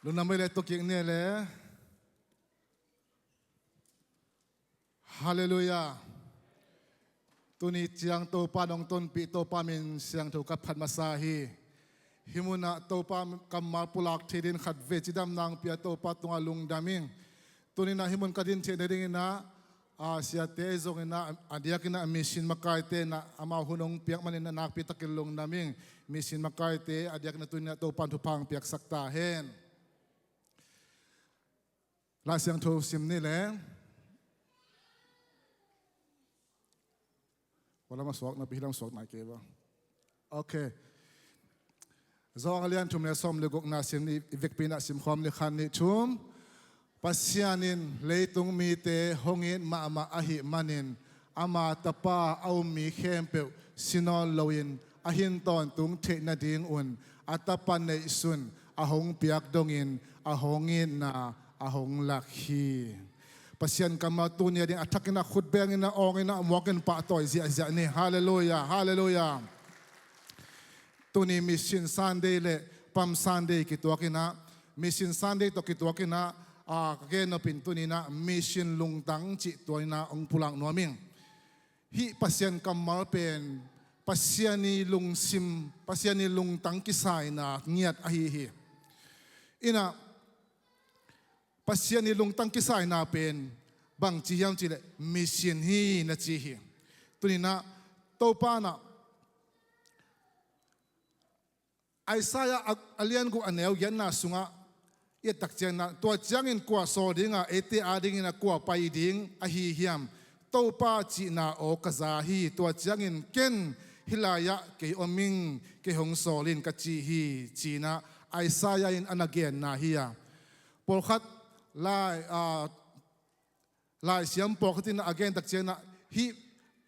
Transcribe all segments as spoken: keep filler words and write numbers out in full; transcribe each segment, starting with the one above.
Lungdam ei le, tukik ni le. Halleluiah. Tuni ciang Topa nong tonpih, Topa min siangtho ka phat masa hi. Hih munah Topa kammal pulak thei dingin khatvei cidamna hong pia Topa tungah lungdam ing. Tuni-in ah hih mun ka din theih nadingin ah, a, siate zongin ah, a diakin ah mission makaite in ah amau hun hong piak manin ah nakpi takin lungdam ing. Mission makaite a diakin ah tuni-in ah Topa in thupha hong piaksak ta hen. Lai Siangtho sim ni le. Hua lam a suak napi, hih lam suak nai kei ba. Ok. Johan a lian thum le sawm le gukna sim ni, i vekpi-in ah simkhawm ni, khat, nih, thum. Pasian in leitung mite hong it mahmah ahih manin, ama Tapa a um mi khempeuh si nawn loin a hin tawntung theih nadingun a Tapa neihsun a hong piak dongin a hong itna a hong lak hi. Pasian kammal tuni a ding a thakin ah khut bengin ah, awngin ah, muakin pahtawi ziahziah ni. Halleluiah, halleluiah. Tuni Mission Sunday le Palm Sunday kituakin ah, Mission Sunday tawh kituakin ah, a, ka gen nopin tuni-in ah mission lungtang cih tua-in ah hong pulak nuam ing. Hih Pasian kammal pen Pasian ii lungsim, Pasian ii lungtang kisaina ngiat ahi hi. In ah Pasian ii lungtang kisaina pen bangci hiam cih leh mission hi na ci hi. Tuni-in ah Topa in ah Isaiah a, a lian guk a neu giatna sungah i et tak ciangin ah, tua ciangin kua sawl ding a, eite adingin ah kua pai ding ahi hiam? Topa cihna aw ka za hi. Tua ciangin ken, hih lai-ah kei om ing, kei hong sawl in ka ci hi, ci-in ah Isaiah in a na genna hi a. Pawlkhat lai, a, Laisiam pawlkhat in a gen tak ciangin ah, hih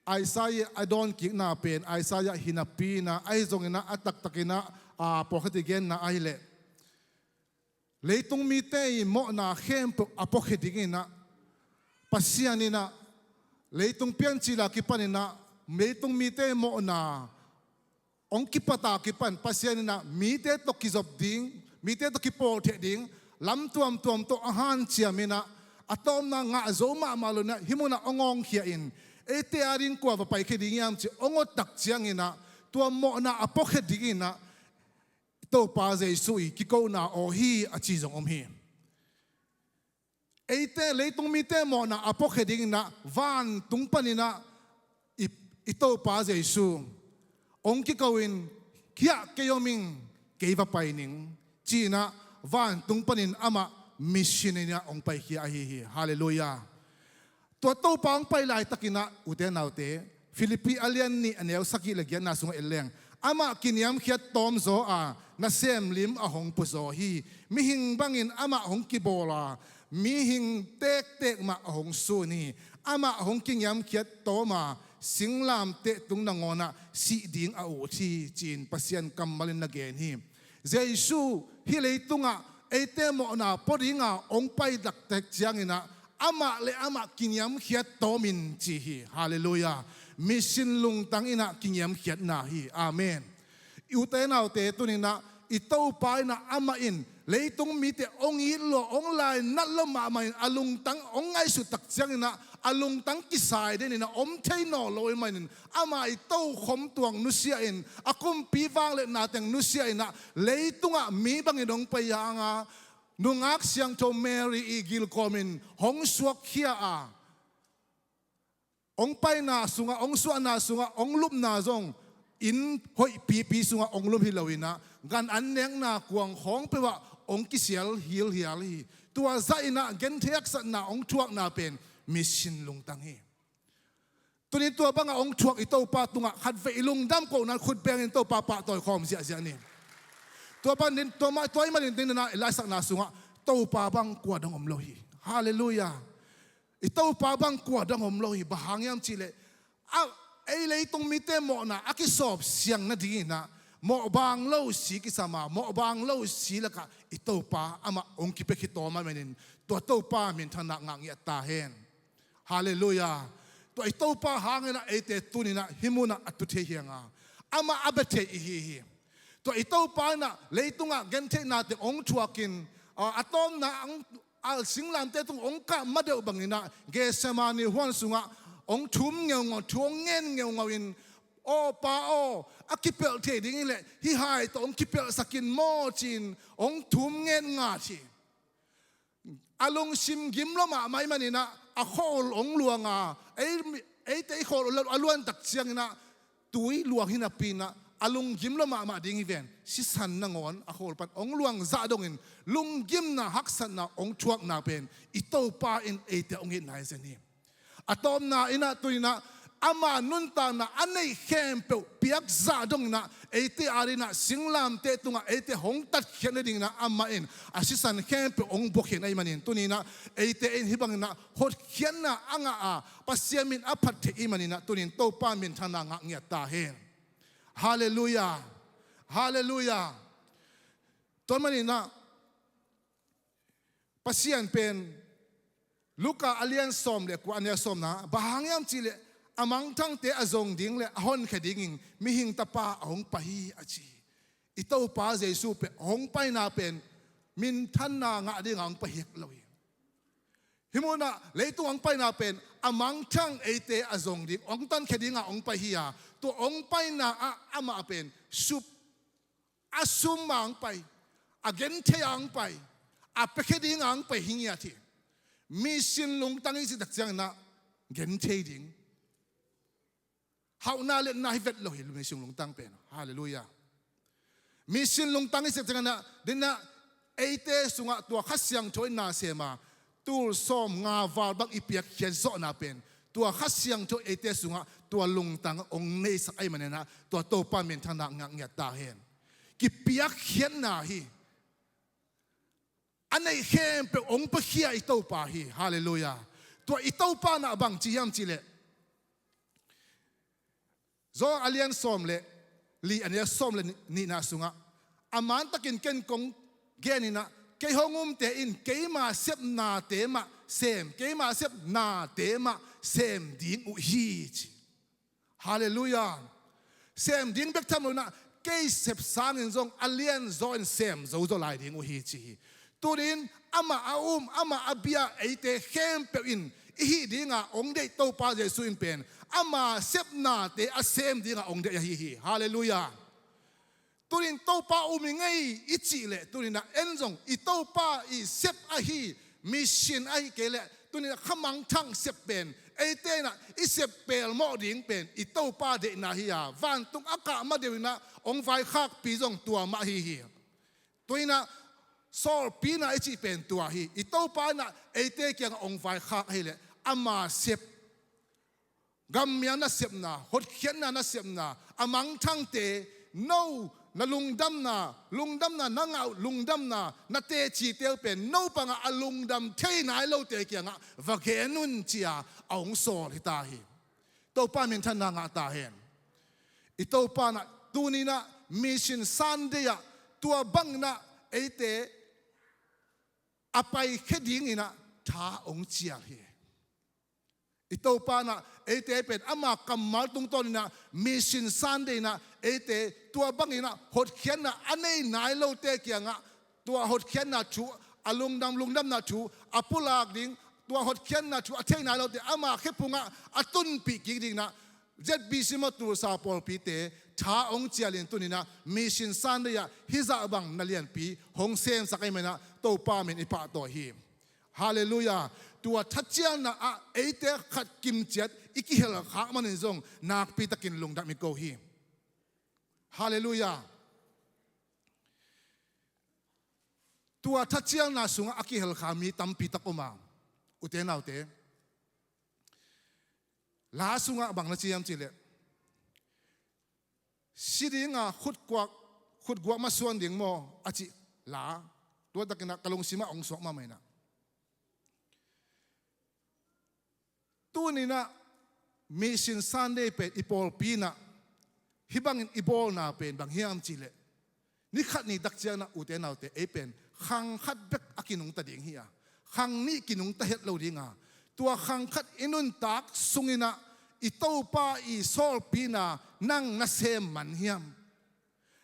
Isaiah a dawnkikna pen Isaiah hi napi-in ah, ahi zongin ah a taktakin ah, a, pawlkhat ii genna ahih leh, leitung mite ii mawhna khempeuh a puakhia dingin ah Pasian in ah leitung piancil a kipanin ah leitung mite mawhna hong kipat a kipan Pasian in ah mite tawh kizop ding, mite tawh kipawl thei ding lam tuamtuam tawh a hanciamin ah, a tawpna ngah zo mahmah loin ah hih munah hong awngkhia in, eite ading kua va paikhia ding hiam cih hong awt tak ciangin ah, tua mawhna a puakhia dingin ah Topa Jesu ii kikona aw hi a ci zong om hi. Eite, leitung mite mawhna a puakhia dingin ah vantung panin ah i, i Topa Jesu hong kiko in, "Hiah kei om ing, kei va pai ning," ci-in ah vantung panin amah mission in ah hong paikhia ahi hi. Halleluiah. Tua Topa hong pai laitakin ah, ute naute, Philippi a lian nih a neu sagih le giatna sungah et leng, amah kiniamkhiat tawmzaw a, nasem lim a hong puzaw hi. Mihing bangin amah hong kibawl a, mihing tektek mah a hong sun hi. Amah hong kiniamkhiat tawm a, singlamteh tung nangawnah sih ding a ut hi, ci-in Pasian kammal in na gen hi. Jesu hih leitungah eite mawhna pua dinga hong pai taktak ciangin ah, amah le amah kiniamkhiat tawm in ci hi. Halleluiah. Mission lungtang in ah kiniamkhiatna hi. Amen. I ute naute, tuni-in ah i Topa in ah amah in leitung mite hong it lua, hong lainat lua mahmah in, a lungtang hong ngaihsut tak ciangin ah, a lungtang kisai den in ah om thei nawn lo ahih manin, ama i tokhom tuang nusia in, a kumpi vangliatna teng nusia in ah, leitungah mi bangin hong pai hang a, nungak siangtho Mary ii gil kawmin hong suakkhia a, hong paina sungah, hong suahna sungah, hong lupna zong inn hoih pipi sungah hong lup hi loin ah, gan an nekna kuang khawng peuhah hong kisial hilhial hi. Tua zah in ah genthei haksatna hong thuakna pen mission lungtang hi. Tuni tua bangah hong thuak i Topa tungah khatvei i lungdam kohna khut bengin Topa pahtawi khawm ziahziah ni. Tua pan din, tua mah, tua ahih manin din ah i laisakna sungah, Topa bang kua dong om lo hi. Halleluiah. I Topa bang kua dong om lo hi. Bang hang hiam cih leh, a, ei leitung mite mawhna a kisawp siang nadingin ah, mawhbaang lo si kisam a, mawhbaang lo si lakah i Topa amah hong kipia khitawm ahih manin, tua Topa minthanna ngah ngiat ta hen. Halleluiah. Tua i Topa hangin ah eite tuni-in ah hih munah a tu thei hi hang a, amah a bia thei i hi hi. Tua i Topa in ah leitungah gentheihnate hong thuakin, a, a tawpna hong, a singlamteh tung hong kah ma deuh bangin ah Gethsemane huan sungah hong thum ngeungau, thu hong ngen ngeungau in, "Aw Pa aw, a kipelh thei ding hi leh hih hai tawh hong kipelhsak in maw," ci-in hong thum ngen ngat hi. A lungsim gim lua mahmah ahih manin ah a khua-ul hong luang a, ei, eite i khua-ul a luan tak ciangin ah tui luang hi napi-in ah a lunggim lua mahmah ding hi ven. Sisan nangawn a khua-ul pan hong luang zah dongin lunggimna haksatna hong thuakna pen i Topa in eite hong itna hi zen hi. A tawpna in ah tuni-in ah ama nuntakna a neih khempeuh piak zah dongin ah eite adingin ah singlamteh tungah eite hong tatkhiat nadingin ah amah in a sisan khempeuh hong buak hi ahih manin tuni-in ah eite in hih bangin ah hotkhiatna a ngah a, Pasian min a phat theih ahih manin ah tuni-in Topa minthanna ngah ngiat ta hen. Halleluiah. Halleluiah. Tua ahih manin ah Pasian pen Luka a lian sawm le kua, a neu sawmna, bang hang hiam cih leh a mangthangte a zong ding le a honkhia dingin Mihing Tapa a hong pai hi, a ci hi. I Topa Jesu pen hong paina pen minthanna ngah dingin hong pai hi lo hi. Hih munah leitung hong paina pen a mangthang eite a zong ding, hong tankhia dingin hong pai hi a, tua hong paina ah amah pen sup a sum a hong pai, a genthei a hong pai, a piakhia dingin hong pai hi ngiat hi. Mission lungtang i cih tak ciangin ah genthei ding, hauhna letna hi vet lo hi, mission lungtang pen. Halleluiah. Mission lungtang i cih tak ciangin ah, dingin ah eite sungah tua Kha Siangtho in na sem a, tul sawmnga val bang i piakkhiat zawhna pen tua Kha Siangtho eite sungah tua lungtang hong neisak ahih manin ah tua Topa minthanna ngah ngiat ta hen. Kipiakkhiatna hi. A neih khempeuh hong piakhia i Topa hi. Halleluiah. Tua i Topa in ah bang ci hiam cih leh, John a lian sawm le li, a neu sawm le nihna sungah, a mantakin ken kong genin ah, kei hong umte in keima sepnate mah sem, keima sepnate mah sem ding uh hi, ci. Halleluiah. Sem ding bek tham lo-in ah, kei sep sangin zong a lianzaw in sem zozaw lai ding uh hi, ci hi. Tuni-in amah a um, amah a bia eite khempeuh in i hih dinga hong deih Topa Jesu in pen ama sepnate a sem dinga hong deih ahi hi. Halleluiah. Tuni-in Topa um i ngei i cih leh, tuni-in ah en zong i Topa i sep ahi, mission ahih kei leh tuni-in ah khamangthang sep pen, eite in ah i sep pelmawh ding pen i Topa deihna hi a, vantung a kah ma deuh in ah hong vaikhakpi zong tua mah ahi hi. Tuni-in ah sawlpina i cih pen tua hi. I Topa in ah eite kiangah hong vaikhak ahih leh ama sep, gammial nasepna, hotkhiatna nasepna, a mangthangte, no na lungdamna, lungdamna na ngah uh, lungdamna na tecite uh pen no pangah a lungdam thei nai lote kiangah va gen un, ci-a a hong sawl hi ta hi. Topa minthanna ngah ta hen. I Topa in ah tuni-in ah Mission Sunday ah tua bangin ah eite a paikhia dingin ah tha hong cial hi. I Topa in ah eite pen ama kammal tungtawnin ah Mission Sunday in ah eite tua bangin ah hotkhiatna a nei nai lote kiangah tua hotkhiatna thu, a lungdam, lungdamna thu a pulak ding, tua hotkhiatna thu a thei nai lote ama khephungah a tunpih kik dingin ah Z B C maw, Tulsa pawlpite tha hong cialin tuni-in ah Mission Sunday ah hih zah bang na lianpi hong semsak ahih manin ah Topa min i pahtawi hi. Halleluiah. Tua thacialna ah eite khat kimciat i kihelkhak manin zong nakpitakin lungdam i ko hi. Halleluiah. Tua thacialna sungah a kihelkha mi tampi tak om a, ute naute. La sungah bang na ci hiam cih leh, si dinga khutguak, khutguak masuan ding maw a cih la, tua takin ah ka lungsimah hong suak mahmah in ah. Tuni-in ah Mission Sunday pen i pawlpi in ah hih bangin i bawlna pen bang hiam cih leh, ni khat ni tak ciangin ah, ute naute, ei pen khang khat bek a kinungta ding hi a, khang nih kinungta het lo ding a, tua khang khat i nuntak sungin ah i Topa i sawlpina nang na sem man hiam?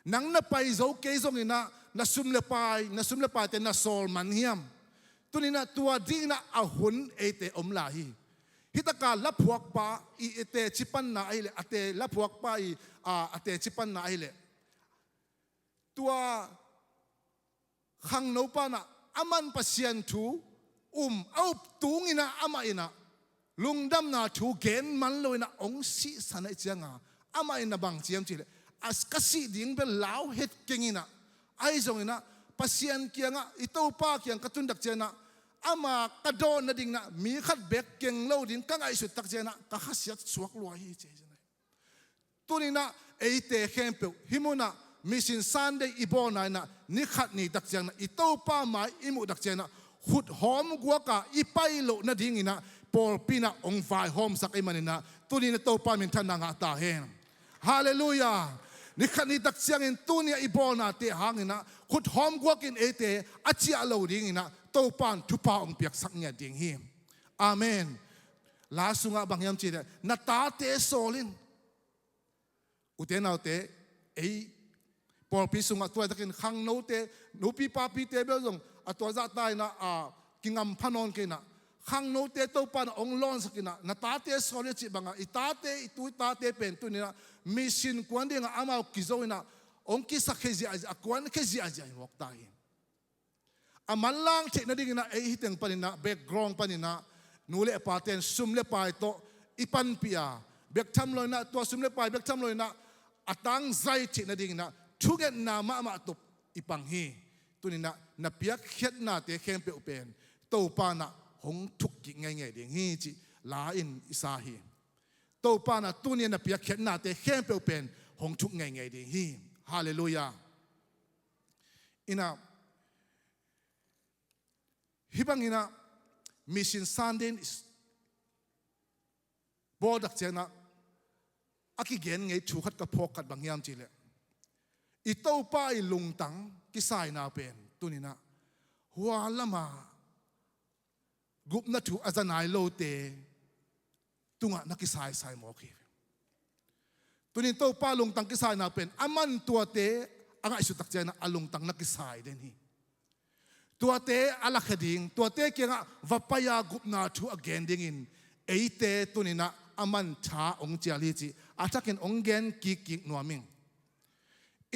Nang na pai zo kei zongin ah, na sum le pai, na sum le paite na sawl man hiam? Tuninah tua dinginah a hun eite om lai hi. Hitaka laphuakpa i, i teci panna ahileh, a te laphuakpa i, a, a teci panna ahileh, tua khangnopa inah aman Pasian thu um a up tunginah amah inah lungdamna thu gen man loinah hong sihsan ahih cianga, amah inah bang ci hiam cihleh, a ka sih ding bel lau het kenginah, ahi zonginah Pasian kiangah, i Topa kiang ka tun tak cianginah, ama ka dawn nadinginah mi khat bek keng lo ding ka ngaihsut tak cianginah ka khasiat suak lua hi ci hi. Tuninah eite khempeuh hih munah Mission Sunday i bawlna inah ni khat ni tak cianginah i Topa mai i muh tak cianginah khut hawm guaka i pai loh nadinginah pawlpi inah hong vaihawmsak ahih maninah tuninah Topa minthanna ngah ta hen. Halleluiah. Ni khat ni tak ciangin tuni a i bawlnate hanginah khut hawm guakin eite a ciah lo dinginah Topa in thupha hong piaksak ngiat ding hi. Amen. La sungah bang hiam cihleh, na tate sawl in. Ute naute, ei pawlpi sungah tuaitakin khangnote, nupi papite bel zong a tua zahta inah a kingampha nawn keinah, khangnote Topa inah hong lawnsak inah, na tate sawl in a cih bangah i tate, i tu i tate pen tuninah mission kuan dingah amau kizo inah hong kisakhia ziahziah, a kuankhia ziahziah hi mawk ta hi. A manlang theih nadinginah ei hih teng paninah background paninah nu le pate in sum le pai tawh i panpih a, bek tham loinah tua sum le pai bek tham loinah a tangzai theih nadinginah thungetna mahmah tawh i pang hi. Tuninah na piakkhiatnate khempeuh pen Topa inah hong thuk kik ngeingei ding hi cih la in i sa hi. Topa inah tuni a na piakkhiatnate khempeuh pen hong thuk ngeingei ding hi. Halleluiah. Inah hih banginah Mission Sunday in bawl tak cianginah a kigen ngei thu khat ka phawk khat bang hiam cihleh, i Topa i lungtang kisaina pen tuninah hua lama gupna thu a za nai lote tungah na kisaisai mawk hi. Tunin Topa lungtang kisaina pen aman tuate a ngaihsut tak cianginah a lungtang na kisai den hi. Tuate a lakhia ding, tuate kiangah va pai-a gupna thu a gen dingin eite tuninah aman tha hong cial hi cih a thakin hong gen kikkik nuam ing.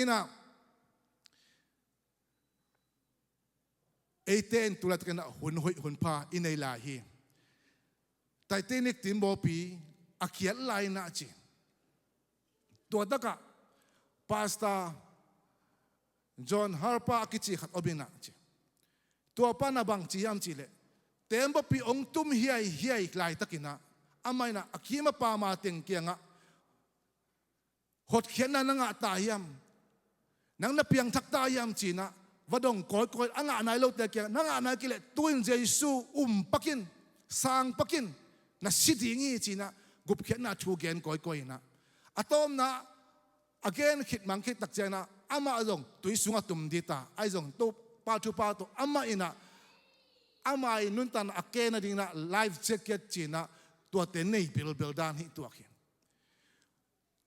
Inah eite in tu laitakinah hun hoih hun pha i nei lai hi. Titanic timbawpi a khiat lai inah ci, tua takah Pastor John Harper a kici khat om inah ci, tua pa inah bang ci hiam cihleh, timbawpi hong tum hiaihiai laitakinah amah inah a kim a pam a teng kiangah hotkhiatna na ngah ta hiam? Nang na piangthak ta hiam cinah va dong kawikawi a ngah nai lote kiang na ngah nai kei leh tu-in Jesu um pakin, sang pakin, na si ding hi cinah gupkhiatna thu gen kawikawi inah a tawpna a gen khit mang khit tak cianginah amah zong tui sungah tum dita ahi zong Topa thupha tawh amah inah ama i nuntakna a kena dinginah life jacket cinah tuate nei bilbil dan hi tuak hi.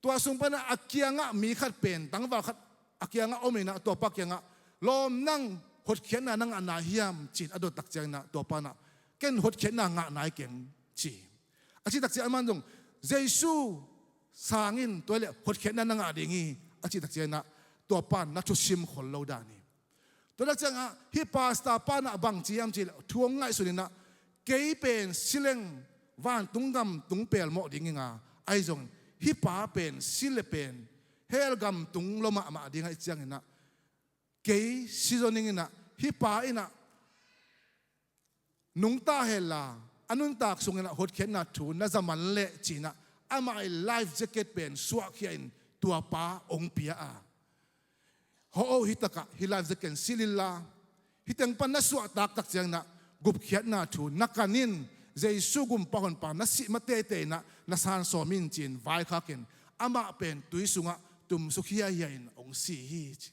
Tua sung panah a kiangah mi khat pen tangval khat a kiangah om inah tua pa kiangah, "Lawm, nang hotkhiatna na ngah nai hiam?" ci-in a dot tak cianginah tua pa inah, "Ken hotkhiatna ngah nai keng," ci. A cih tak ciang aman zong, "Jesu sang in, tua leh hotkhiatna na ngah ding hi," a cih tak cianginah tua pa in na thusim khol lo dan hi. Tua tak ciangah hih pastor pa inah bang ci hiam cih leh thu hong ngaihsun inah, "Kei pen si leng vantung gam tung pelmawh ding hi ing a, ahi zongin hih pa pen si le pen hell gam tung lua mahmah ding ahih cianginah kei si zaw ning inah hih pa inah nungta hella a nuntak sunginah hotkhiatna thu na za man leh," cinah amah i life jacket pen suahkhia in tua pa hong pia a, "Hawh o, hih takah hih life jacket in silh inla, hih teng pan na suahtak tak cianginah gupkhiatna thu na kan in, Jesu gumpa honpa na sih ma teitei inah na san sawm in," ci-in vaikhakin amah pen tui sungah tumsuk hiaihia in hong si hi ci.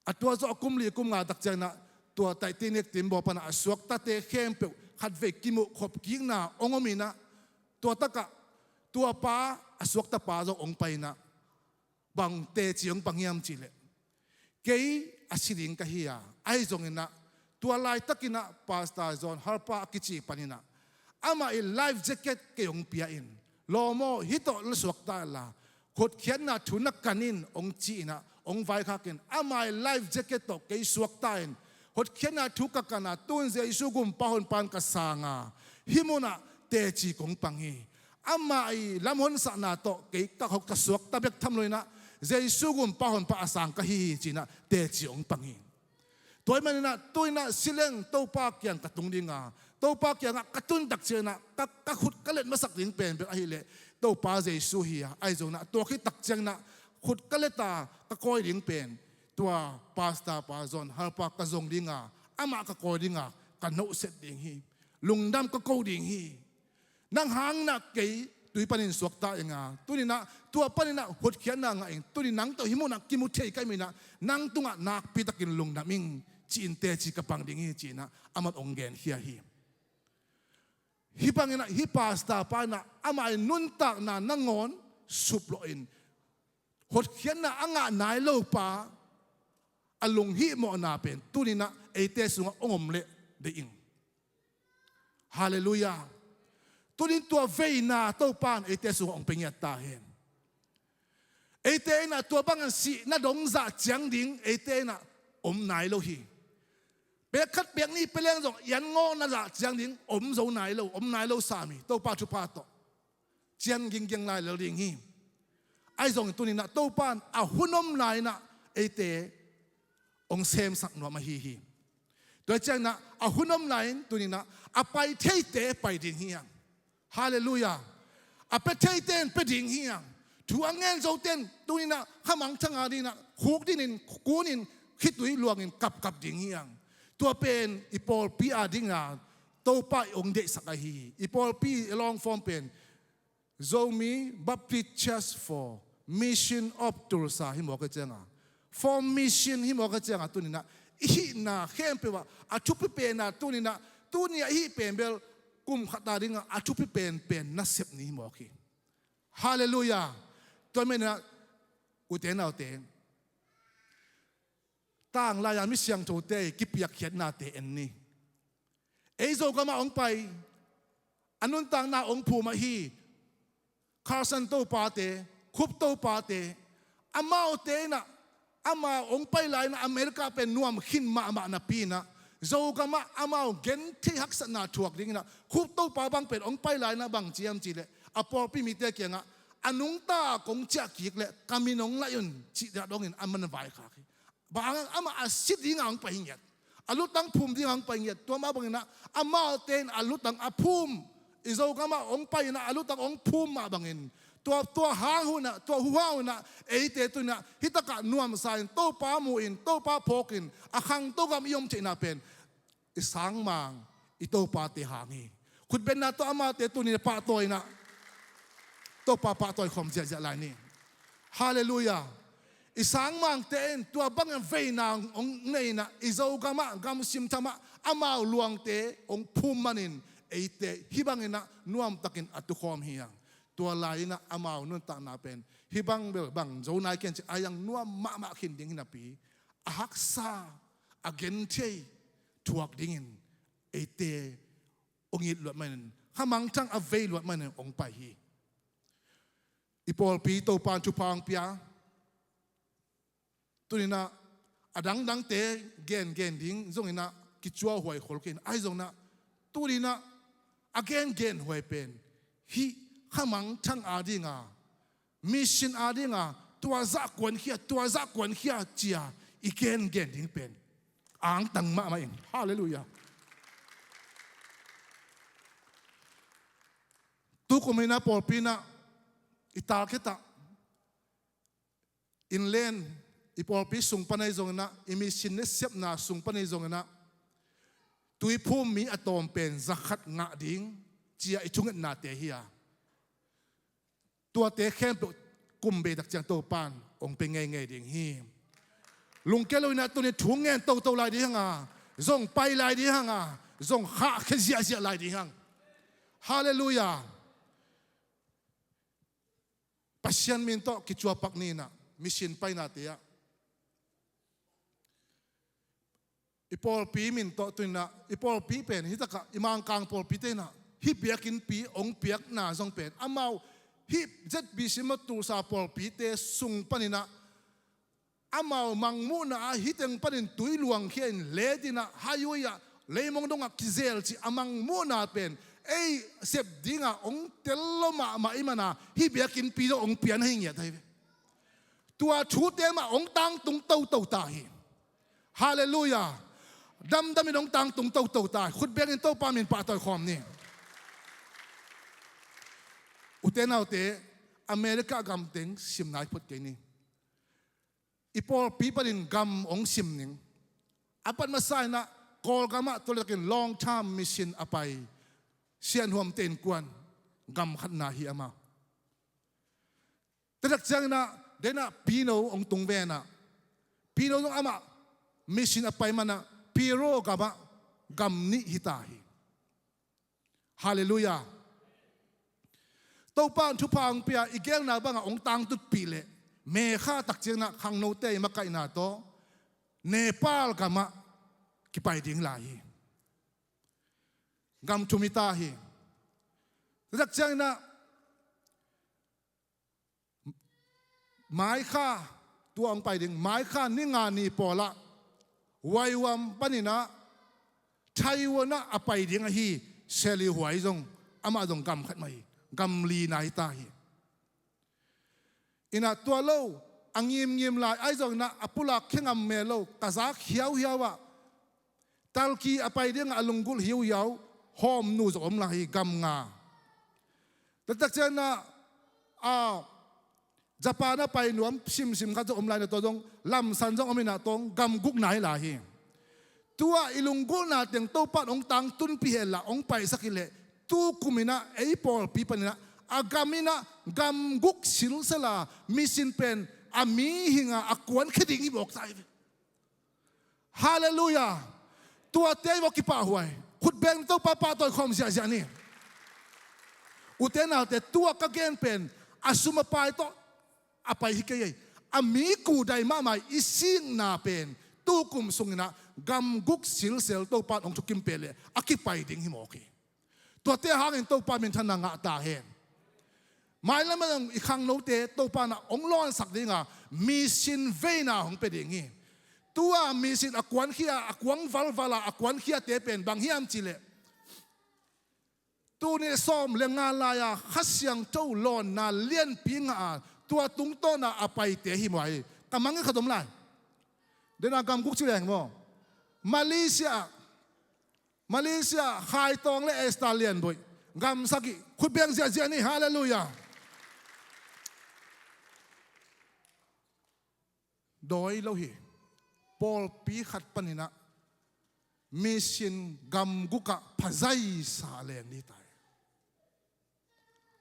A tua zawh a kum li kum nga tak cianginah tua Titanic timbaw panah a suaktate khempeuh khatvei kimuh khop kikna hong om inah tua takah tua pa a suakta pa zong hong pai inah bang teci hong pang hiam cih leh, Kei a si ding ka hi a, ahi zonginah tua laitakinah Pastor John Harper a kici paninah amah i life jacket kei hong pia in, lawm aw, hih tawh na suakta inla, hotkhiatna thu na kan in, hong ci-inah hong vaikhakin amah i life jacket tawh kei suakta in, hotkhiatna thu ka kan a, tun Jesu gumpa honpa in ka sang a, hih munah teci kong pang hi. Amah i lamhonsahna tawh kei ka hot ka suakta bek tham loinah Jesu gumpa honpa a sang ka hi hi, ci-inah teci hong pang hi. Tua ahih maninah tuinah sileng Topa kiang ka tung dinga, Topa kiangah ka tun takcianginah ka, ka khut ka let masak ding pen bek ahileh Topa Jesu hi a, ahi zonginah tua khit takcianginah khut ka leta ka kawi ding pen tua Pastor pa John Harper ka zong dinga, amah ka kawi dinga, ka nohset ding hi. Lungdam ka ko ding hi. Nang hanginah kei tui panin suakta inga, tuninah tua paninah hotkhiatna ngah in, tuni nang tawh hih munah kimu thei ka hih maninah nang tungah nakpitakin lungdam ing, ci-in teci ka pang ding hi, ci-inah aman hong genkhia hi. Hih banginah hih Pastor pa inah amah i nuntakna nangawn suplawh in, hotkhiatna a ngah nai lo pa a lunghihmawhna pen tuninah eite sungah hong om leh deih ing. Halleluiah. Tunin tua veina Topa in eite sungah hong pia ngiat ta hen. Eite inah tua bangin sihna dong zah ciang ding eite inah om nai lo hi. Pek khat pek nih pia leng zong i an ngawhna zah ciang ding om zo nai lo, om nai lo sam hi, Topa thupha tawh. Cian ginggiang lai lel ding hi. Ahi zongin tuninah Topa in a hun om lai-inah eite hong semsak nuam ahi hi. Tua hi cianginah a hun om lai-in tuninah a pai theite pai ding hi hang. Halleluiah. A pia theite in pia ding hi hang. Thu a ngen zote in tuninah khamangthang a dinginah khukdinin, kunin, khitui luangin kapkap ding hi hang. Tua pen i pawlpi a dinga Topa i hong deihsak ahi hi. I pawlpi i long form pen Zomi Baptist Church for Mission of Tulsa hi mawk a cianga, for mission hi mawk a cianga, tuninah i hihna khempeuh ah a thupi pena tuninah, tuni a i hih pen bel kum khat a dinga a thupi penpen nasep ni hi mawk hi. Halleluiah. Tua menah ute naute, tanglai-a mi siangthote i kipiakkhiatnate en ni. Ei Zogamah hong pai, a nuntakna hong phum ahi Carson topate, Khup topate, amaute inah, amau hong pai lai-inah America pen nuam khin mahmah napi inah Zogamah amau genthei haksatna thuak dinginah Khup topa bang pen hong pai lai-inah bang ci hiam cihleh a pawlpi mite kiangah a nungta kong ciah kik leh ka min hong laih un cih dah dongin a man vaikhak hi. Bang hang amah a si dinga hong pai hi ngiat, a lutang phum dinga hong pai hi ngiat. Tua mah banginah amaute in a lutang a phum, i Zogamah hong pai inah a lutang hong phum mah bangin tua, tua hang hunah, tua huhang hunah eite tuninah hitakah nuamsa in Topa mu in, Topa phawk in a khangto gam i om theihna pen i sangmang i topate hang hi. Khutbetna tawh amaute tuni pahtawi inah Topa pahtawi khawm ziahziah lai ni. Halleluiah. I sangmangte in tua bangin veina hong nei inah i Zogamah, gamsim thamah amau luangte hong phum manin eite hih banginah nuamtakin a tukhawm hi hang. Tua lai-inah amau nuntakna pen hih bang bel bang zo nai ken ci a hiang nuam mahmah khin ding hi napi a haksa, a genthei thuak dingin eite hong it luat manin, khamangthang a vei luat manin hong pai hi. I pawlpi Topa in thupha hong pia. Tuninah a dangdangte gengen ding zonginah kicuahhuai khol khin, ahi zonginah tuninah a gengenhuai pen hih khamangthang a dinga, mission a dinga tua zah kuankhia, tua zah kuankhia cia i gengen ding pen angtang mahmah ing. Halleluiah. Tukum inah pawlpi inah i talkhetah inland i pawlpi sung pan ahi zonginah, i mission nasepna sung pan ahi zonginah tuiphum mi a tawm pen zakhat ngah ding cia i thungetnate hi a, tuate khempeuh kum bei tak ciang Topa in hong pia ngeingei ding hi. Lungkia loinah tuni thu ngen toto lai ding hanga, zong pai lai ding hanga, zong khahkhia ziahziah lai ding hang. Halleluiah. Pasian min tawh kicuapak ni inah mission painate ah I pawlpi min tawh tu-in ah, i pawlpi pen hi takah i Mangkang pawlpite in ah hih biakinnpi hong piakna zong pen amau hih Z B C maw Tulsa pawlpite sung panin ah amau mangmuhna ah hih teng panin tui luangkhia in letin ah highway ah leimong dongah kizel cih a mangmuhna pen ei sep dingah hong tel lo mahmah ahih manin ah hih biakinnpi zong hong pian ahi ngiat ahi ve. Tua thute mah hong tangtung toto ta hi. Halleluiah. Damdamin hong tangtung toto ta hi. Khut bengin Topa min pahtawi khawm ni. Ute naute, America gam teng sim nai phot kei ni. I pawlpi panin gam hong sim ning. A pat masa in ah Kawlgamah tua letakin long term mission a pai Sianhuamte innkuan, gam khatna hi amah. Tua tak ciangin ah, den ah Pino hong tung ve in ah, Pino zong amah mission a pai manin ah Piro gamah gam nih hi ta hi. Halleluiah. Topa in thupha hong pia, i gelna bangah hong tangtutpih leh May kha tak ciangin ah khangnote i makaihna tawh Nepal gamah kipai ding lai hi. Gam thum hi ta hi. Tua tak ciangin ah May kha, tua hong pai ding, May kha ni nga ni pawlah Huaihuam panin ah Taiwan ah a pai ding ahi. Sally Huai zong, amah zong gam khat mah hi. Gam lina hi ta hi. In ah tua lo, a ngimngim lai ahi zongin ah a pulak khia ngam mel lo, ka zak hiauhiau ah Turkey a pai dingah a lunggulh hiauhiau Hawmnu zong om lai hi, gam nga. Tua tak ciangin ah, a, Japan a pai nuam simsim khat zong om lai in ah tua zong lamsan zong om in ah tua zong gam gukna hi lai hi. Tua i lunggulhna teng Topa in hong tangtunpih hen la hong paisak hi leh, tu kum in ah ei pawlpi panin ah a gam in ah gam guk silsela mission pen a mihing a kuankhia ding hi mawk ta hi ve. Halleluiah. Tuate i vawh kipahhuai. Khut beng Topa pahtawi khawm ziahziah ni. Ute naute, tua ka gen pen a sum a pai tawh a pai hi kei ei. A mi kudai mahmah i sikna pen tu kum sungin ah gam guk silsel Topa in hong thukim pih leh a kipai ding hi mawk hi. Tuate hangin Topa minthanna ngah ta hen. Mailam ah zong i khangnote Topa in ah hong lawnsak dingah mission veina hong pia ding hi. Tua mission a kuankhia, a kuang valval a, a kuankhiate pen bang hiam cih leh, tul nih le sawm le nga lai-a Kha Siangtho lawnna lianpi ngah a, tua tungtawn a a paite hi mawk hi. Ka mang in khat om lai. Den a gam guk ci leng maw? Malaysia, Malaysia, Khai Tawng le Esther Lian Boih. Gam sagih, khut beng ziahziah ni, halleluiah. Dawi lo hi. Pawlpi khat panin ah mission gam guk ah phazaisa leng ni ta hi.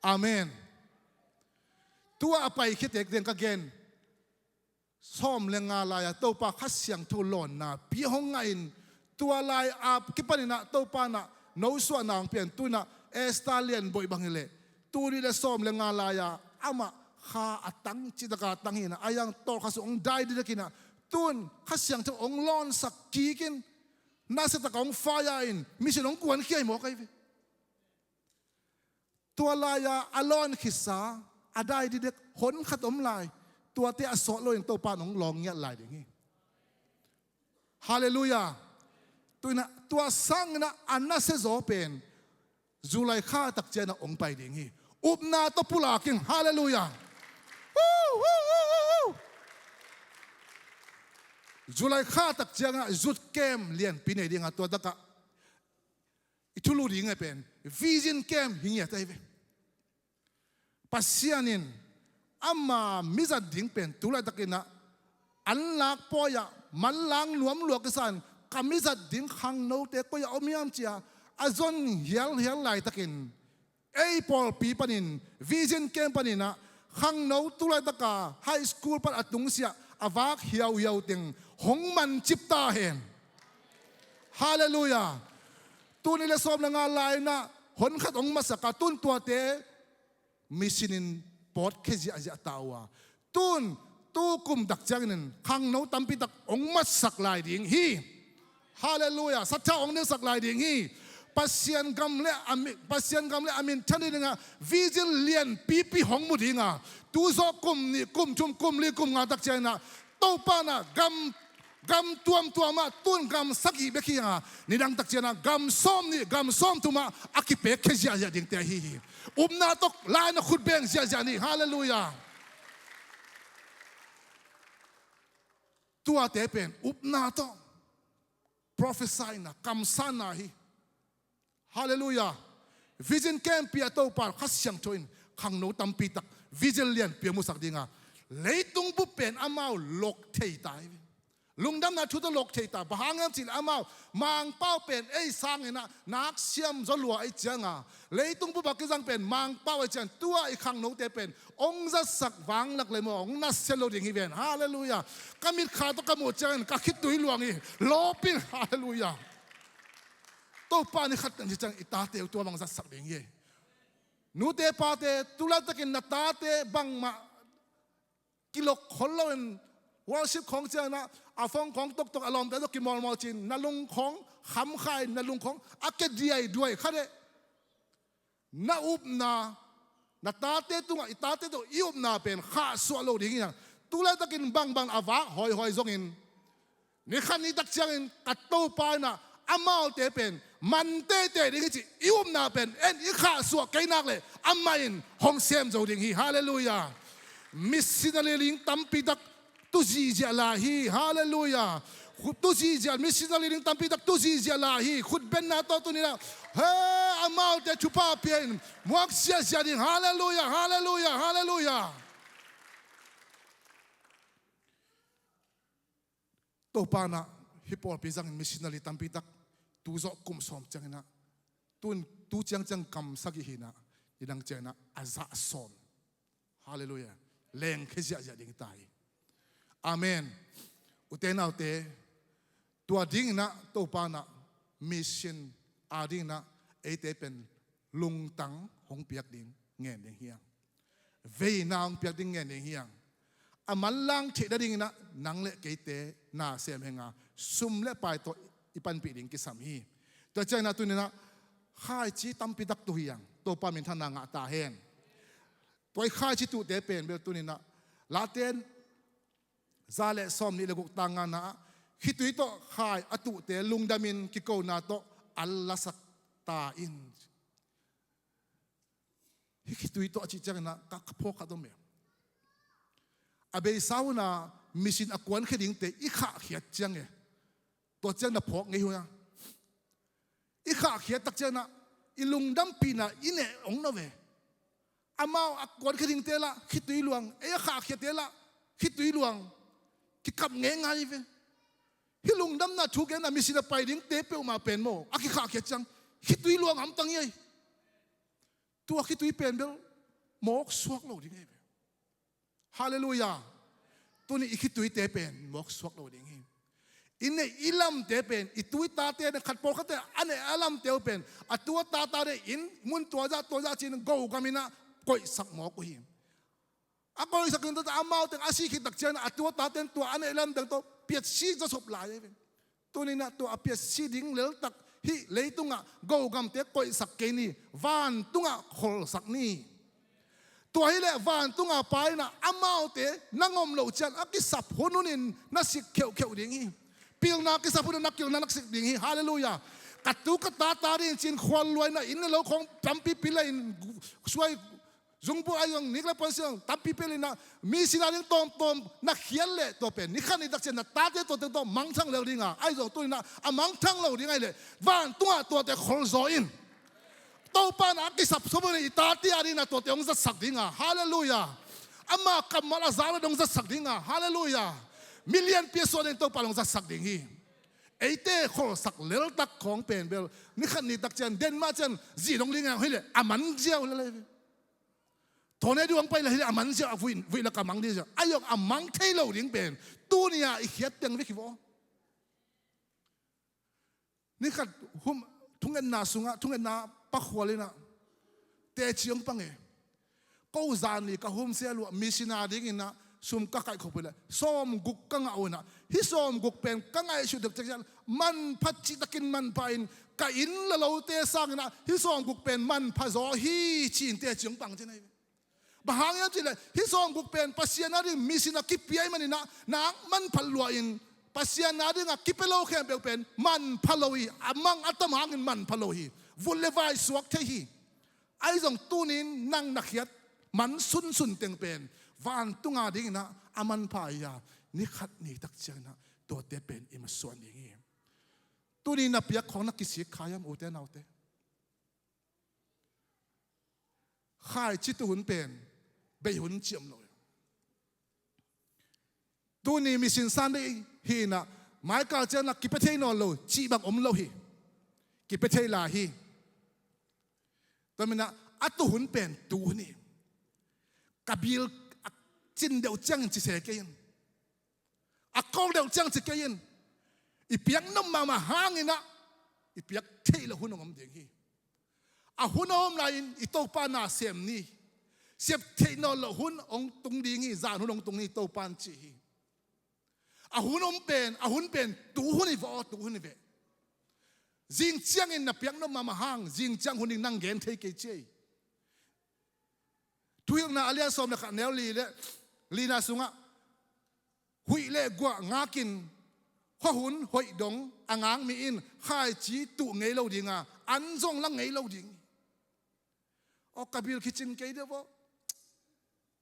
Amen. Tua a paikhiate teng ka gen, sawm le nga lai-a Topa Kha Siangtho lawnnapi hong ngah in, tua lai-a kipanin ah Topa in ah nosuahna hong pia in, tu-in ah Esther Lian Boih bang hi leh, tul nih le sawm le nga lai-a amah kha a tang, cihtak a tang hi in ah, a yang tawlkhat sung hong dai didek in ah, tu-in Kha Siangtho hong lawnsak kik in, nasia tak a hong fire in, mission hong kuankhia hi mawk ahi ve. Tua lai-a a lawn khitsa, a dai didek hon khat om lai. Tuate a sawt loin Topa in hong lawng ngiat lai ding hi. Halleluiah. Tu-in ah, tua sangin ah a nasia zaw pen July kha tak ciangin ah hong pai ding hi. Upna tawh pulak ing, halleluiah. Woo, woo, woo, woo, woo. July kha tak ciangin ah youth camp lianpi nei ding a, tua takah i thulu ding a pen vision camp hi ngiat ahi ve. Pasian in ama mizat ding pen tu laitakin ah an lak pawi-ah manlang nuam lua kisa in, ka mizat ding khangnote koi-ah om hiam ci-a a zon hialhial laitakin, ei pawlpi panin, vision camp panin ah khangno tu laitaka high school pan a tungsiah a vak hiauhiau teng hong mancip ta hen. Halleluiah. Tul nih le sawm le nga lai-in ah hon khat hong masak a, tu-in tuate mission in pawtkhia ziahziah ta uh a, tu-in tu kum tak ciangin khangno tampi tak hong matsak lai ding hi. Halleluiah. Sathau hong nilsak lai ding hi. Pasian gam le a mi-, Pasian gam le a minthan dingah vision lianpipi hong mu dingah, tu zawh kum nih, kum thum, kum li, kum nga tak cianginah Topa inah gam, gam tuamtuamah tun gam sagih bek hi a, nidang tak cianah gam sawmnih, gam sawmthumah a kipekkhia ziahziah dingte ahi hi. Upna tawh lai-in a khut beng ziahziah ni. Halleluiah. Tuate pen upna tawh prophecy-na, kamsanna hi. Halleluiah. Vision kempi a Topa Kha Siangtho in khangno tampi tak vision lianpi a musak dinga, leitung bup pen amau lok thei ta hi. Lungdamna thu tawh lok thei ta. Bang hang hiam cih leh amau Mangpau pen ei sanginah nak siam zaw lua ahih cianga, leitung bup a kizang pen Mangpau ahih ciang tua i khangnote pen hong zatsak vanglak le maw, hong nasia lo ding hi ven. Halleluiah. Ka mitkha tawh ka muh ciangin ka khitui luang hi. Lawp in. Halleluiah. Topa ni khat teng hi ciang i tate uh tua bang zatsak ding hi. Nute pate, tu laitakin na tate bangmah kilok khol loin worship khawng cianginah a phone khawng toktok a lawmte tawh kimawlmawl cin, na lung khawng khamkhai, na lung khawng a kia diaiduai kha deh. Na upna, na tate tungah, i tate tungah i upna pen khahsuah lo ding hi hang. Tu laitakin bangbang a vak hawihawi zongin, ni khat ni tak ciangin ka Topa inah amaute pen man teitei ding hi cih i upna pen en i khahsuah kei nak leh amah in hong sem zo ding hi. Halleluiah. Missionary ling tampi tak tu zihziah lai hi. Halleluiah. Khut tu zihziah, missionary ling tampi tak tu zihziah lai hi. Khutbenna tawh tuninah, he, amaute thupha pia in muak ziahziah ding. Halleluiah, halleluiah, halleluiah. Topa inah hih pawlpi zangin missionary tampi tak tu zawh kum sawm cianginah, tun tu ciangciang kam sagih hinah, nidang cianginah a zah sawm. Halleluiah. Lengkhia ziahziah ding ta hi. Amen. Ute naute, tua dinginah Topa inah mission a dinginah eite pen lungtang hong piak ding ngen ding hi hang. Veina hong piak ding ngen ding hi hang. A manlang theih nadinginah nang le keite na sem henga, sum le pai tawh i panpih ding kisam hi. Tua cianginah tuninah khaici tampi tak tuh hi hang. Topa minthanna ngah ta hen. Tua i khaici tuhte pen bel tuninah Late za le sawmnih le guk tang ngana ah, khitui tawh khai a tuhte lungdamin kikona tawh al lasak ta in. Hih khitui tawh a cih cianginah ka, ka phawk khat om e. A beisa hunah mission a kuankhia dingte i khahkhiat ciang e. Tua ciang na phawk ngei hua. I khahkhiat tak cianginah i lungdampihna i neh hong no ve. Amau a kuankhia dingte lah khitui luang, ei a khahkhiate lah khitui luang. Kikap ngeingai ve. Hih lungdamna thu genna mission a pai dingte peuhmah pen maw, a kikhahkhiat ciang khitui luang a hamtang hi ei. Tua khitui pen bel mawk suak lo ding ei ve. Halleluiah. Tuni i khituite pen mawk suak lo ding hi. I neih i lamte pen, i tu i tate na khat pawlkhatte a neih a lamte uh pen, a tu a tata neih in mun tuazah tuazah cin go gaminah koihsak mawk uh hi. A koihsak in tata amaute a si khit tak cianginah a tu a tate in tua a neih lamte tawh piatsi zasop lai hi. Tuninah tua a piatsi ding leltak hih leitungah go gamte koihsak kei ni, vantungah kholsak ni. Tua hileh vantunga Pa inah amaute na ngom loh ciang a kisap hun hunin na sik kheuhkheuh ding hi. Pilna kisap hunin na kilna na sik ding hi. Halleluiah. Ka tu ka tata ding cin khual luaina inn le lo khawng tampi pil in suai zungbu a zong nik le pon siang tampi pil inah mi sina ding tawmtawm na khial leh tua pen ni khat ni tak ciang na tate tuate tawh mangthang lel dinga, ai zong tuninah a mangthang lo ding ahileh vantungah tuate kholzaw in. Topa inah a kisap sawm in i tate a dinah tuate hong zatsak dinga. Halleluiah. Ama kammal a zak le dong zatsak dinga. Halleluiah. Mi lianpi a suah ding Topa in hong zatsak ding hi. Eite kholsak leltak khawng pen bel ni khat ni tak ciang den mah ciang zi dong ding a hileh a man ziau lel hi. Thawn e duang pai le hileh a man ziau a vuih, vuih lak a mang ding ziau. A zong a mang thei lo ding pen tuni-a i khiat teng vek hi vaw. Ni khat hum, thungetna sungah, thungetna pakhual inah teci hong pang e. Ko zan ni ka hum sia luah mi sina dinginah Sum ka kaihkhop uh leh sawmguk ka ngah uh inah, hih sawmguk pen ka ngaihsut dek ciang manpha cihtakin manpha in, ka inn le lote sanginah hih sawmguk pen manpha zaw hi ci-in teci hong pang cin ahi ve. Bang hang hiam cihleh hih sawmguk pen Pasian a ding mission a kipia ahih maninah, nang manpha lua-in Pasian a dingah kipia lo khempeuh pen manpha lo hi. A mang a tam hangin manpha lo hi. Vut le vai suak thei hi. Ahi zong tunin nang na khiat man sunsun teng pen vantung a dinginah a manpha hi a, ni khat ni tak cianginah tuate pen i masuan ding hi. Tunin na piak khawng na kisik kha hiam, ute naute? Khaici tuh hun pen bei hun ci om lo hi. Tuni Mission Sunday hi inah, mai kal cianginah kipia thei nawn lo cih bang om lo hi. Kipia thei lai hi. Tua maninah a tuh hun pen tu hun hi. Ka bil a cin deuh ciangin ci se kei in. A kawk deuh ciang ci kei in. I piak nop mahmah hanginah i piak theih loh hun hong om ding hi. A hun a om lai-in i Topa na sem ni. Sep theih nawn loh hun hong tung ding hi, zan hun hong tung ni Topa in ci hi. A hun om pen, a hun pen tu hun hi vaw, tu hun hi ve. Zing ciangin na piak nop mahmah hang, zing ciang hun ding nang gen thei kei ci hi. Thuhilhna a lian sawm le khat neu li le lina sungah, huih le guah ngakin, khuahun hoih dong a ngak mi in khaici tuh ngei lo dinga, an zong la ngei lo ding. Aw, ka bil kicin kei deuh vaw,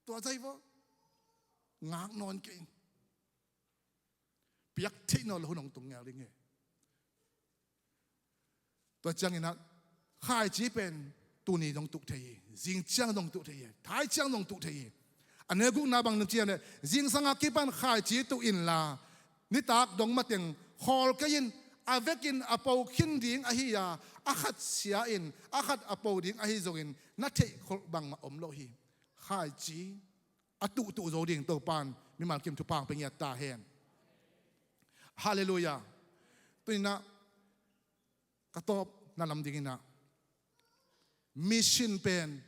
tua zai vaw, ngak nawn kei in. Piak theih nawn lo hun hong tung ngel ding hi. Tua cianginah khaici pen tuni dong tuh thei hi, zing ciang dong tuh thei hi, thai ciang dong tuh thei hi. A neu gukna bang nung ciang le, zingsang a kipan khaici tuh inla, nitak dong mateng khawl kei in. A vekin a po khin ding ahi a, a khat sia in a khat a po ding ahi zongin na theih kholh bangmah om lo hi. Khaici a tuhtuh zo ding Topan mimal kim thupha hong pia ngiat ta hen. Halleluiah. Tuninah ka tawpna lam dinginah, mission pen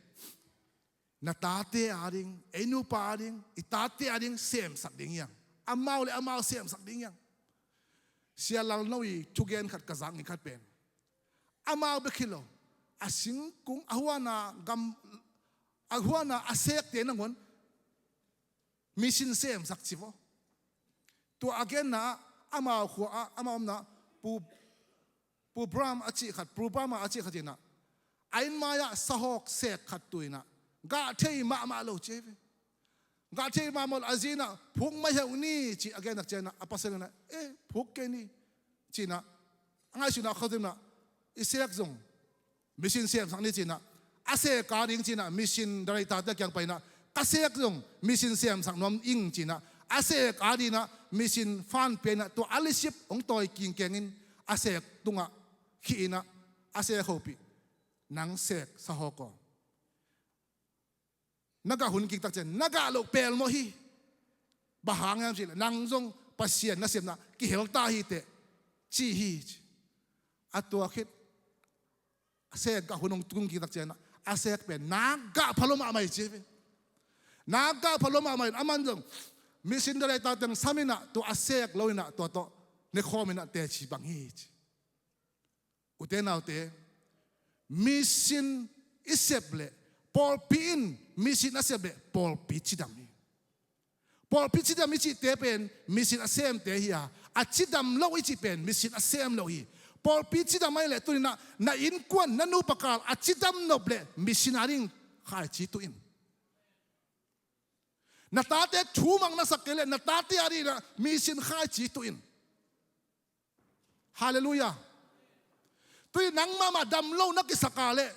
na tate a ding, ei nupa a ding, i tate a ding semsak ding hiang. Amau le amau semsak ding hiang. Sia Lalno i thugen khat ka zak ni khat pen, amau bek hi lo, a singkung, a huana gam, a huana a sekte nangawn mission semsak ci vaw. Tua a genna ah, amau khua ah, amau omna ah, Pu, Pu Bram a cih khat, Pu Bram a cih khat inah, a inn mai-ah sahawk sek khat tuh inah, gah thei mahmah lo ci hi ve. Gah thei mahmah lo, a zi inah, phuk mai heuh ni ci a gen tak cianginah, a pasal inah, eh, phuk kei ni ci inah, a ngaihsutna khawng inah, i sek zong mission semsak ni ci inah, a sek a ding ci inah, mission director te kiang pai inah, ka sek zong mission semsak nuam ing ci inah, a sek a ding inah, mission fan pia inah, tua a receipt hong tawi kingkengin, a sek tungah khih inah, a sek hopih, nang sek sahawk aw, na gah hun kik tak ciang na gah loh pelmawh hi. Bang hang hiam cihleh nang zong Pasian nasepna kihel ta hi teh ci hi ci. A tua khit a sek gah hun hong tung kik tak ciang a sek pen na gah pha lo mahmah hi ci hi. Na gah pha lo mahmah in, aman zong mission director teng sam inah, tua a sek lo inah, tua tawh ne khawm inah teci bang hi ci. Ute naute, mission i sep leh, pawlpi in mission a sep leh pawlpi cidam hi. Pawlpi cidam i cihte pen mission a semte hi a, a cidam lo i cih pen mission a sem lo hi. Pawlpi cidam ahih leh tuninah na innkuan, na nupa kal a cidam nop leh mission a ding khaici tuh in. Na tate thu mang na sak kei leh na tate a dinginah mission khaici tuh in. Halleluiah. Tuni nang mahmah dam lo na kisak a leh,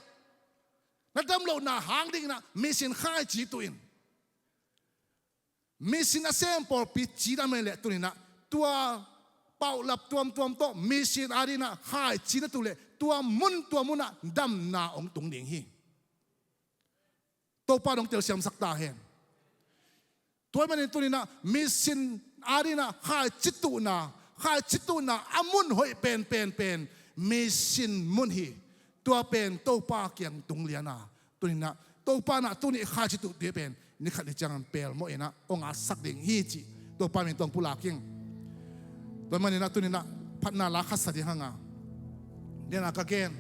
na dam lohna hang dinginah mission khaici tuh in. Mission a sem pawlpi cidam ahih leh tuninah tua paulap tuamtuam tawh mission a dinginah khaici na tuh leh tua mun tua munah damna hong tung ding hi. Topa dong telsiamsak ta hen. Tua ahih manin tuninah mission a dinginah khaici tuhna, khaici tuhna a mun hoih penpen pen mission mun hi. Tua pen Topa kiang tung lian a, tuninah Topa nah tuni khaici tuhte pen ni khat ni ciangin pelmawh inah hong atsak ding hi cih Topa min tawh pulak ing. Tua maninah tuninah phatna la khat sa ding hanga. Dena ka gen,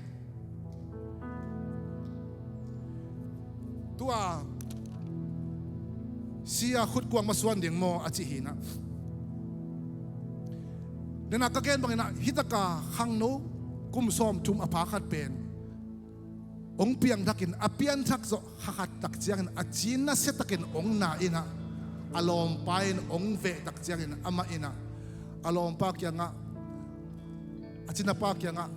tua si-a khutkuak masuan ding maw a cih hinah. Dena ka gen banginah hitaka khangno kum sawmthum a pha khat pen hong piangthakin a pianthak zawh kha khat tak ciangin a ci nasiatakin hong na inah a lawmpa in hong veh tak ciangin amah inah a lawmpa kiangah a cinapa kiangah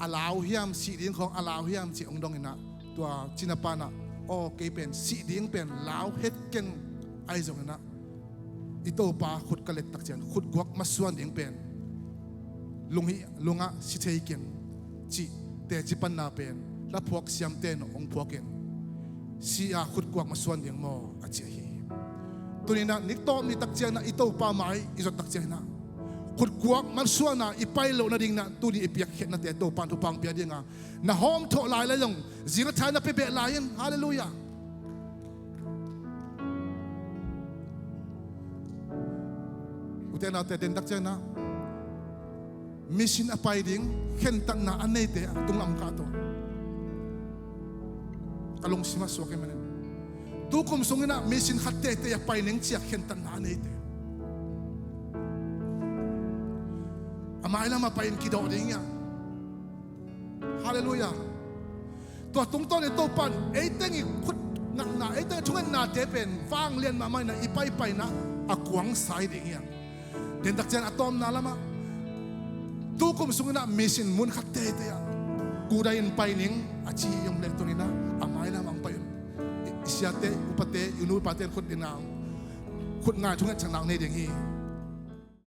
a lau hiam, sih ding khawng a lau hiam cih hong dong inah tua cinapa inah aw kei pen sih ding pen lau het keng ahi zonginah i Topa khut ka let tak ciang khutkuak masuan ding pen lungah si thei keng cih teci panna pen laphuak siamte in hong phuakin si-a khutkuak masuan ding maw a ci ahi. Tuninah niktawp ni tak cianginah i Topa mai i zot tak cianginah khutkuak masuana i pai loh nadinginah tuni i piakkhiatnate Topa in thupha hong pia dinga na hawmthawh lailai zong zing a thai na pia beh lai in. Halleluiah. Ute naute dentak cianginah mission a pai ding khentatna a neite a tunglam kah tawh ka lungsim a suak ih manin tukum sunginah mission khat teitei a pai ning cia khentatna a neite a mailam a pai in kidawh ding iah. Halleluiah. Tua tungtawn i Topan eiteng i khut ngakna eiteng i thungetnate pen vanglian mahmah inah i paipaina a kuangsa hi ding hiam? Dentak cian a tawmna lamah tukum sunginah mission mun khat teitei ah kudai in pai ning a ci hi om leh tuninah a mailam ang pai un i siate i upate i nu i pate in khut dinah khut ngai thunget chakna ang nei ding hi.